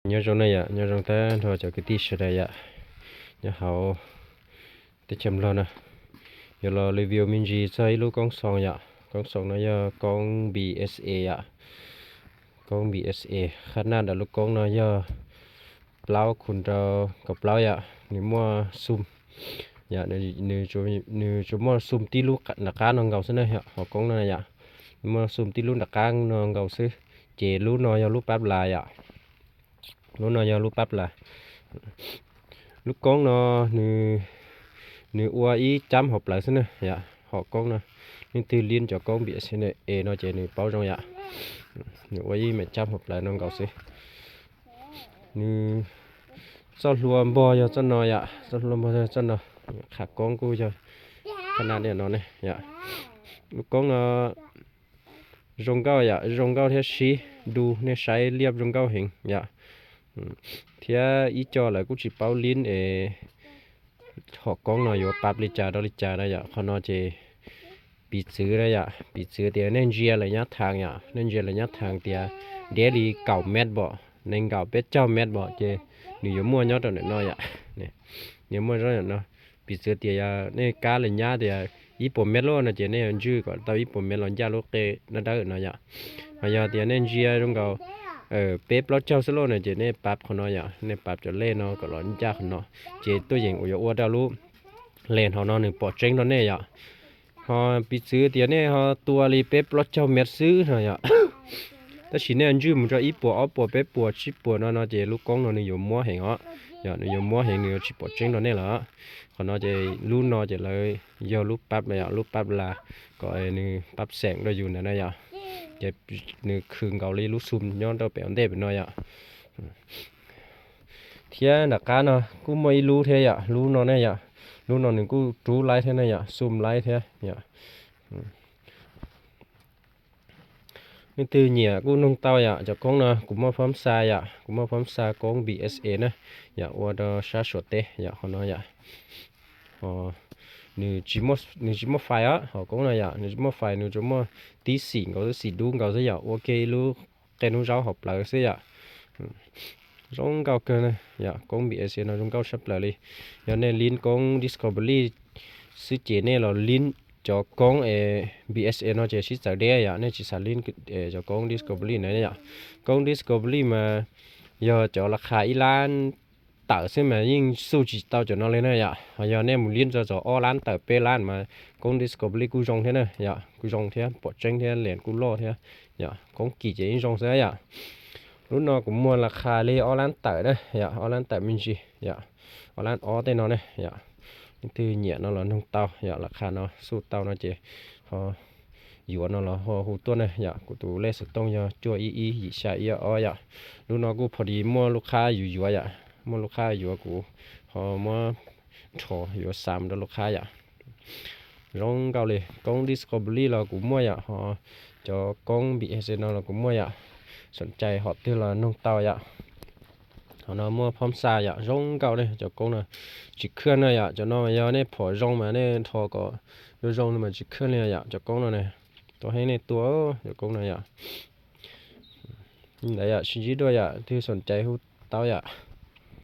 Nyob zoo na yom, nyob zoo tag nrho cov kwv tij sawv daws yom, nyob hauv teb chaws Nplog no. Yuav los review me ntsis txog ib lub koob xoo yom. Koob xoo no yog koob B S A yom. Koob B S A, khab naj ntawm lub koob no yog plaub khu rau kaum plaub yom, nws muaj xum yom, nws tsuas muaj xum tib lub nram qab no nkaus xwb na yom, hom koob no yom, nws muaj xum tib lub nram qab no nkaus xwb. Ces lub no yog lub pab las yom. Lub no yog lub pab las. Lub koob no nws ua ib cab hauv plawv xwb na yom, hom koob no. Leej twg lin cov koob B S A no ces nws paub zoo yom. Nws ua ib me cab hauv plawv no nkaus xwb. Nws txoj hlua npog yog txoj no yom, txoj hlua npog yog txoj no. Qhab koob kuj yog qhab naj no ne yom. Lub koob no zoo nkauj yom, zoo nkauj thiab sib du, nej saib liab zoo nkauj heev yom. Thiab ib co lawv kuj tsis paub lin es hom koob no yuav pab li cas rau li cas na yom. Qhov no ces piv txwv na yom, piv txwv tias nej ntsia lawv nyab thaas yom, nej ntsia lawv nyab thaas tias deb li kaum mev pom, nees nkaum peb caug mev pom ces nws yuav muaj nyob rau ntawm no yom. Nws muaj nyob ntawm no. Piv txwv tias yog nej kab lawv nyab tias ib puas mev loj no ces nej yuav ntswj kom tau ib puas mev los ncaj lub qe dawb dawb no yom. Ho yog tias nej ntsia zoo nkaus peb plaub caug xwb loj no ces nej pab qhov no yom, nej pab cov lej no kom los ncaj qhov no, ces tuaj yeem uas yuav ua rau lub lens hauv no nws pom tseeb rau nej yom. Ho piv txwv tias nej ho tua li peb plaub caug mev xwb no yom, tab sis nej ntswj mus rau ib puas ob puas peb puas tsib puas no no ces lub koob no nws yuav muab heev os. Yog nws yuav muab heev, nws yuav tsis pom tseeb rau nej lawm. Qhov no ces lub no ces lawv yog lub pab, lub pab las, kom nws pab xeem rau yus ntawd na yom. Ces nws khwv nkaus li lub xum nyob rau pem ua ntej pem no yom. Thiab nram qab no kuj muaj ib lub thiab yom, lub no ne yom. Lub no nws kuj rub laib thiab ne yom, xum laib thiab yom. Leej twg nyiam kuj noog tau yom. Cov koob no kuv muaj phab xa yom, kuv muaj phab xa koob B S A na yom, ua rau sab Suav teb yom, qhov no yom. Nws tsis muaj fais os, hom koob no yom, nws tsis muaj fais, nws tsuas muaj tib xim nkaus xwb, xim dub nkaus xwb yom, ua kiag ib lub qe nub zaub hauv plawv xwb yom. Zoo nkauj kawg na yom, koob B S A no zoo nkauj tshaj plaws li. Yog nej lin koob Discovery xwb ces nej los lin cov koob B S A no ces sib txawv deb yom, nej tsis xav lin cov koob Discovery na yom. Koob Discovery mas yog cov las khas ib lab tawm xwb mas yeej xu tsis tau cov no li na yom. Ho yog nej mus lin txog cov ob lab tawm peb lab mas koob Discovery kuj zoo thiab na yom, kuj zoo thiab, pom tseeb thiab, lens kuj loj thiab yom, koob kim ces yeej zoo xwb yom. Lub no kuv muag las khas li ob lab tawm na yom, ob lab tawm me ntsis yom, ob lab ob tej no ne yom. Leej twg nyiam no los noog tau yom, las khas no xu tau no ces ho yuav no los ho hu tuaj na yom. Kuv tus lej xov tooj yog cuaj ib ib yim xya ib ob yom. Lub no kuj pha dis muaj lub khab yuav yuav yom, muaj lub khab yuav kuv ho muab rho yuav xa mus rau lub khab yom. Zoo nkauj li, koob Discovery los kuv muaj yom, ho cov koob B S A no los kuv muaj yom. Xoom cai hom twg los noog tau yom. Hom no muaj phab xa yom, zoo nkauj ne cov koob no. Tsis khaj na yom, cov no yog nej phom zoo mas nej rho kom zoo zoo no mas tsis khaj li yom, cov koob no ne. Tuaj heev nej tua cov koob no yom. Ntawd yom, sib ntsib dua yom, twg xoom cai hu tau yom.